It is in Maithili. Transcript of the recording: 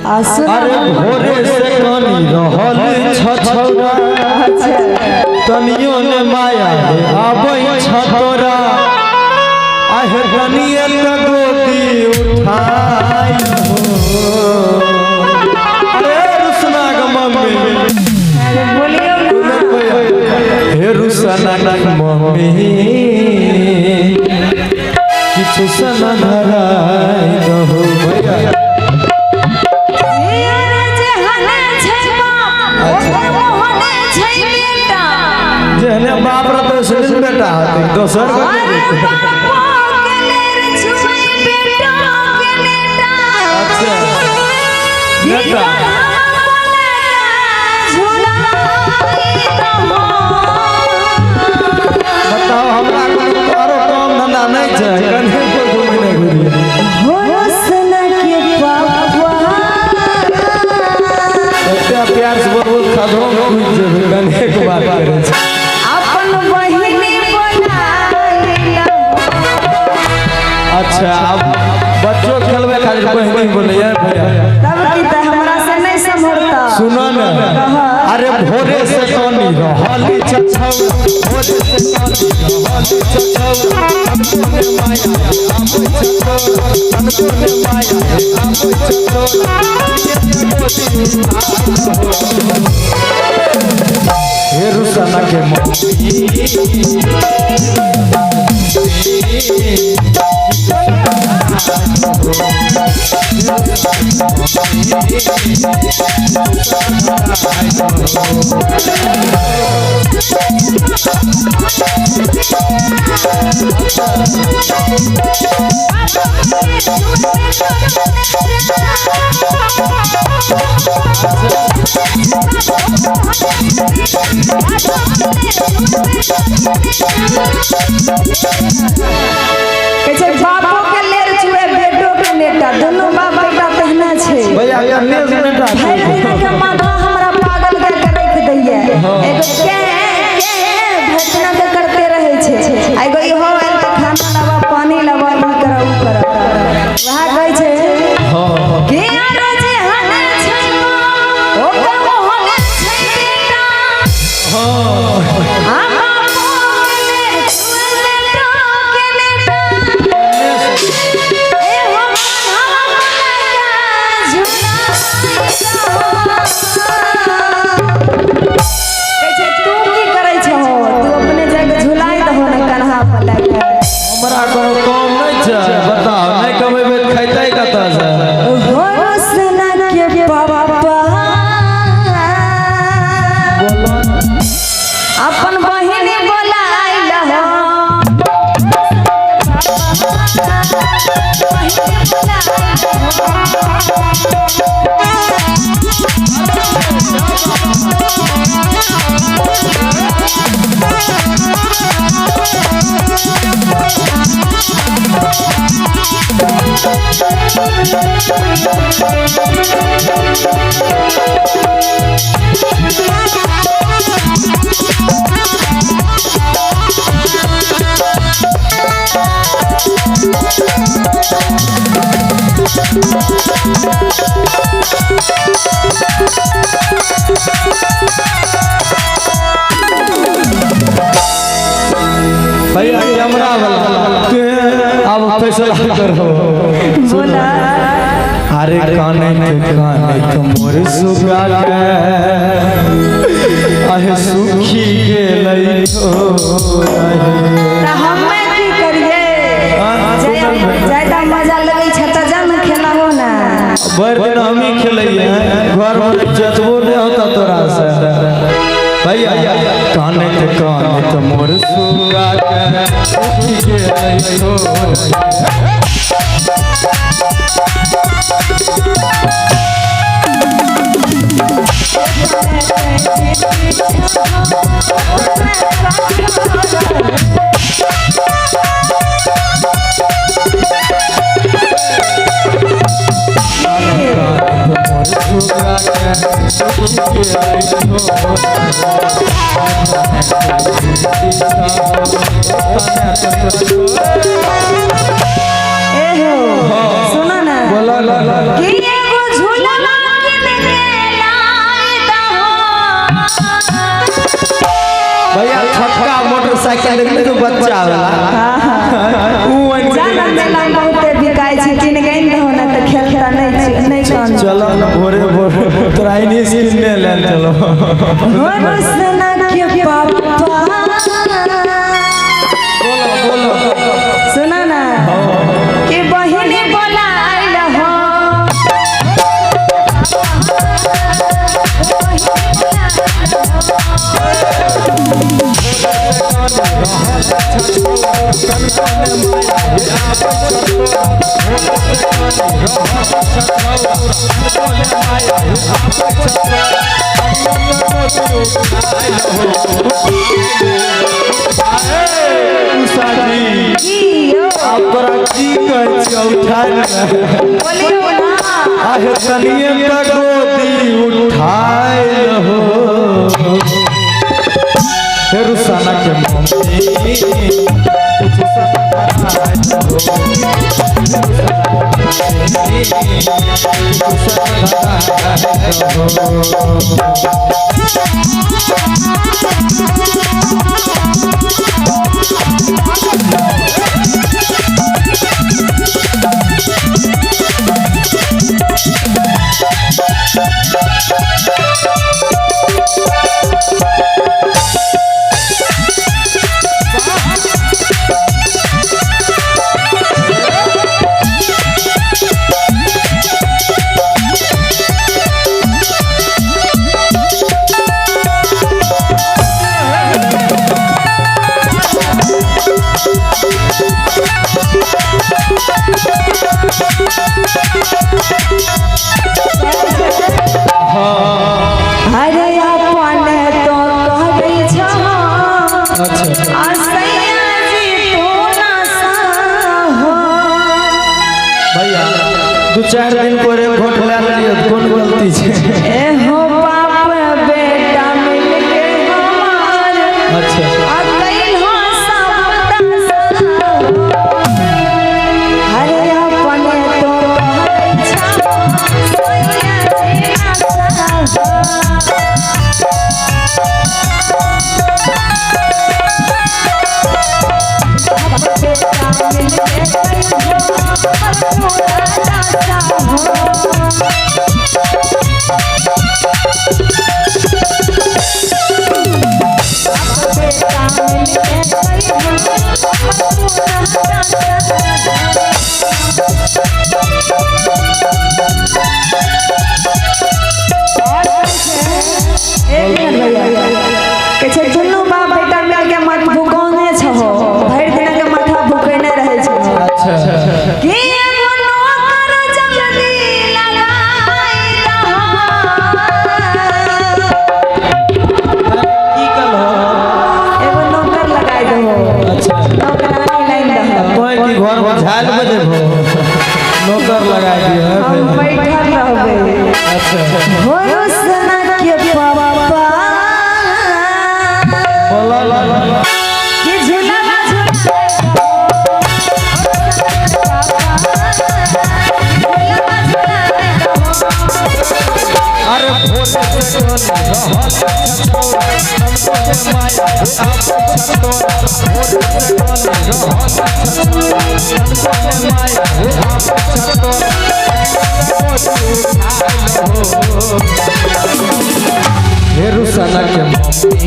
आ सुन। अरे भोरे से कानी रहल छछौरा। अच्छा। तनियो ने माया हे आबै छतोरा, आहे तनिए त गोदी उठाई हो। अरे रुसना के मम्मी। अरे बोलियो ना। हे रुसना के मम्मी, किछु सना धराई दहो भैया। अरे जेहने छै बाप, ओकर मोहने छै बेटा। जेहने बाप रहतै सेहने बेटा होतै, दोसर के अरे बापो के लेर छुए बेटो के नेटा। अच्छा नेटा। बताओ, हमरा कोनो आरो काम धंधा नहि छै? कने कोइ घुमी नहि घुरिए। एते प्यार से बोलबो तऽ खधो मे घुसि जेबै, कने के बात करै छै। अपन बहिनी बोलाइला। अच्छा, आब बच्चो खेलबै खातिर बहिनी बोलैया भैया? तब की, तऽ हमरा से नहि सम्हरता। सुनो ने, अरे भोरे से कानी रहल छछौ, भोरे से कानी रहल छछौ, तनको ने माया आबै छछौ, तनको ने माया आबै छछौ, हे रुसना के मम्मी। कहै छै बापो के लेर छुए बेटो के नेटा, दुनू बाप बेटा तेहने छै। भैया, कन्ने से नेटा। भरि दिन के माथा हमरा पागल करके राखि दैये। एगो के के भरि दिना के करते रहै छै, आ एगो इहो आयल तऽ खाना लाबऽ, पानी लाबऽ, ई करऽ, ऊ करऽ। वएह कहै छै कि अरे जेहने छै बाप, ओकर मोहने छै बेटा। आ बापो के लेर छुए बेटो के नेटा। ए हो बान्हवा बना झूला। कहै छै तू की करै छहो? तू अपने जाके झुलाइ दहो ने कन्हा पर लए के। हमरा कोनो काम नहि छै? बताओ, नहि कमेबै तऽ खैतै कतऽसँ? हो रोसना के पापा, अपन बहिनी बोलाइल हो। बहिनी बोलाइल हो। भैया, कैमरा वाला तू अब फैसला करो। बोला। अरे कानैत कानैत मोर सुगा के आहे सुखी गेलै तऽ हमे की करियै? ज्यादा मजा लगै छै तऽ जा ने खेलहो ने। भरि दिन हमही खेलैए, घरमे जतबो नहि होता तोरा से। भैया, कानैत कानैत मोर सुगा के सुखी गेलै। सुगा के सुखी गेलै। ए हो, सुनो ना। बोला। कि एगो झूला छोटका मोटरसाइकिल देखले तो बच्चा वाला। हाँ हाँ। ऊ आनि के जाना मेला में बहुते बिकाइ छै, किन गइन दहो ना तऽ खेलता नहि छै, नहि कान। चलो ना भोरे भोरे तोरा इन्हीं किनने ले चलो। हो रोशना के पापा, बोलो बोलो। सुना ना कि बहिनी बोलाइल हो। उषा जी, की यौ? आब तोरा की कहै छियौ, उठाय ले। बोलियौ ना। आहे तनिए त गोदी उठाय हो। हे रुसाना के मम्मी, कुछ सताए हो। कुछ सताए हो। अरे अपन तो कहबै छौ। अच्छा। आ सैया जी तू ना हो। भैया, दू चारि दिन पर एक घोट लए लेलियै तऽ कोन गलती छै? ए हो बाप बेटा मिलके हमार अच्छा। आ कैल हो सब दशा हो। अरे अपन तो कहबै छौ, सैया जी ना हो। एक मिनट भैया, कहै छै दुनू बाप बेटा मिलके मत भुकौने छहो, भरि दिना के माथा भुकेने रहै छहो। अच्छा। कि एगो नौकर जल्दी लगाइ दहो। की कहलहो? एगो नौकर लगाइ दहो। अच्छा। नौकरानी लाइन दहो। तोय की घर में झाल बजेबहो? नौकर लगा दियो। हम बैठल रहबै। अच्छा। हो रोशना के पापा, बोला। कि झूला झूला। अरे भोरे से कोनी रहल छछौरा, तनको ने माया आबै छतोरा। भोरे से कोनी रहल छछौरा, तनको ने माया आबै छतोरा। गोदी उठाय हो। हे रुसाना के मम्मी,